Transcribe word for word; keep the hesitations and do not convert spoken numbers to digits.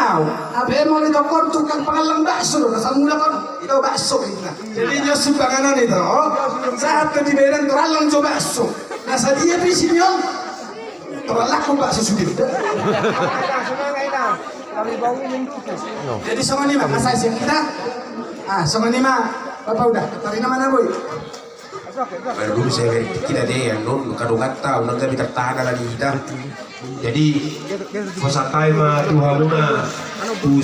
Au, hape molo ditokon tukang pangallang bakso do, na sai mulak on, i do bakso, inna. Jadi, nyo sumbangan on ito, sahat pe di Medan tu allang jo bakso. Na sadia pe isi ni on, tu allang jo bakso sude. Jadi, songon i ma, masa isi kita. Ah, songon i ma, Bapak udah, tarina mana, Boy? Baru dulu saya beri kita deh, ya, non, kadongan tahu, non, tapi tertahan lagi kita. Jadi, pesan time, ah, tu hamuna, tu